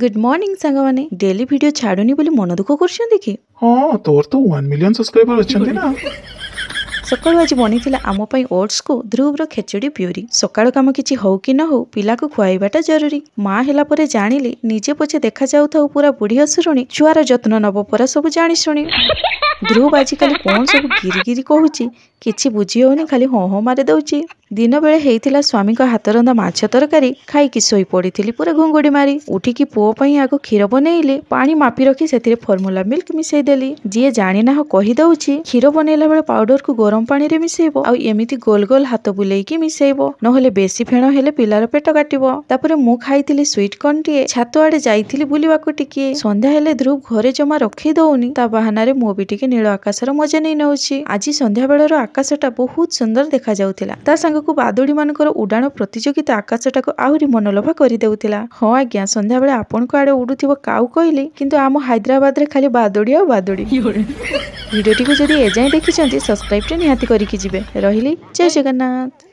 Good morning ସାଙ୍ଗମାନେ। Daily video ଛାଡୁନି ବୋଲି ମନ ଦୁଃଖ କରୁଛନ୍ତି କି? ହଁ, ତୋର ତ 1 ମିଲିୟନ ସବସ୍କ୍ରାଇବର ଅଛନ୍ତି ନା। ସକାଳୁ ଆଜି ବନିଥିଲା ଆମ ପାଇଁ ଓଟ୍ସକୁ ଧ୍ରୁବର ଖେଚୁଡ଼ି ପ୍ୟୁରି। ସକାଳ କାମ କିଛି ହଉ କି ନ ହଉ, ପିଲାକୁ ଖୁଆଇବାଟା ଜରୁରୀ। ମା ହେଲା ପରେ ଜାଣିଲି, ନିଜେ ପଛେ ଦେଖାଯାଉଥାଉ ପୁରା ବୁଢ଼ୀ ଅସୁରୁଣୀ, ଛୁଆର ଯତ୍ନ ନବ ପରା ସବୁ ଜାଣିଶୁଣି। ଧ୍ରୁବ ଆଜିକାଲି କ'ଣ ସବୁ ଗିରି ଗିରି କହୁଛି, କିଛି ବୁଝି ହଉନି, ଖାଲି ହଁ ହଁ ମାରି ଦଉଛି। ଦିନ ବେଳେ ହେଇଥିଲା ସ୍ୱାମୀଙ୍କ ହାତରନ୍ଧା ମାଛ ତରକାରୀ, ଖାଇକି ଶୋଇ ପଡ଼ିଥିଲି ପୁରା ଘୁଙ୍ଗୁଡ଼ି ମାରି। ଉଠିକି ପୁଅ ପାଇଁ ଆଗ କ୍ଷୀର ବନେଇଲି। ପାଣି ମାପି ରଖି ସେଥିରେ ଫର୍ମୁଲା ମିଲ୍କ ମିଶେଇ ଦେଲି। ଯିଏ ଜାଣିନାହ କହିଦଉଛି, କ୍ଷୀର ବନେଇଲା ବେଳେ ପାଉଡରକୁ ଗରମ ପାଣିରେ ମିଶେଇବ ଆଉ ଏମିତି ଗୋଲ ଗୋଲ ହାତ ବୁଲେଇକି ମିଶେଇବ, ନହେଲେ ବେଶୀ ଫେଣ ହେଲେ ପିଲାର ପେଟ କାଟିବ। ତାପରେ ମୁଁ ଖାଇଥିଲି ସୁଇଟ କର୍ନ ଟିଏ। ଛାତ ଆଡେ ଯାଇଥିଲି ବୁଲିବାକୁ ଟିକିଏ। ସନ୍ଧ୍ୟା ହେଲେ ଧ୍ରୁବ ଘରେ ଜମା ରଖେଇ ଦଉନି, ତା ବାହାନାରେ ମୁଁ ବି ଟିକେ ନୀଳ ଆକାଶର ମଜା ନେଇ ନଉଛି। ଆଜି ସନ୍ଧ୍ୟା ବେଳର ଆକାଶଟା ବହୁତ ସୁନ୍ଦର ଦେଖାଯାଉଥିଲା। ତା ସାଙ୍ଗକୁ ବାଦୁଡି ମାନଙ୍କର ଉଡାଣ ପ୍ରତିଯୋଗିତା ଆକାଶଟାକୁ ଆହୁରି ମନଲୋଭା କରିଦେଉଥିଲା। ହଁ ଆଜ୍ଞା, ସନ୍ଧ୍ୟାବେଳେ ଆପଣଙ୍କ ଆଡେ ଉଡୁଥିବ କାଉ କହିଲି, କିନ୍ତୁ ଆମ ହାଇଦ୍ରାବାଦରେ ଖାଲି ବାଦୁଡି ଆଉ ବାଦୁଡି। ଭିଡ଼ିଓଟିକୁ ଯଦି ଏଯାଏଁ ଦେଖିଛନ୍ତି, ସବସ୍କ୍ରାଇବଟା ନିହାତି କରିକି ଯିବେ। ରହିଲି, ଜୟ ଜଗନ୍ନାଥ।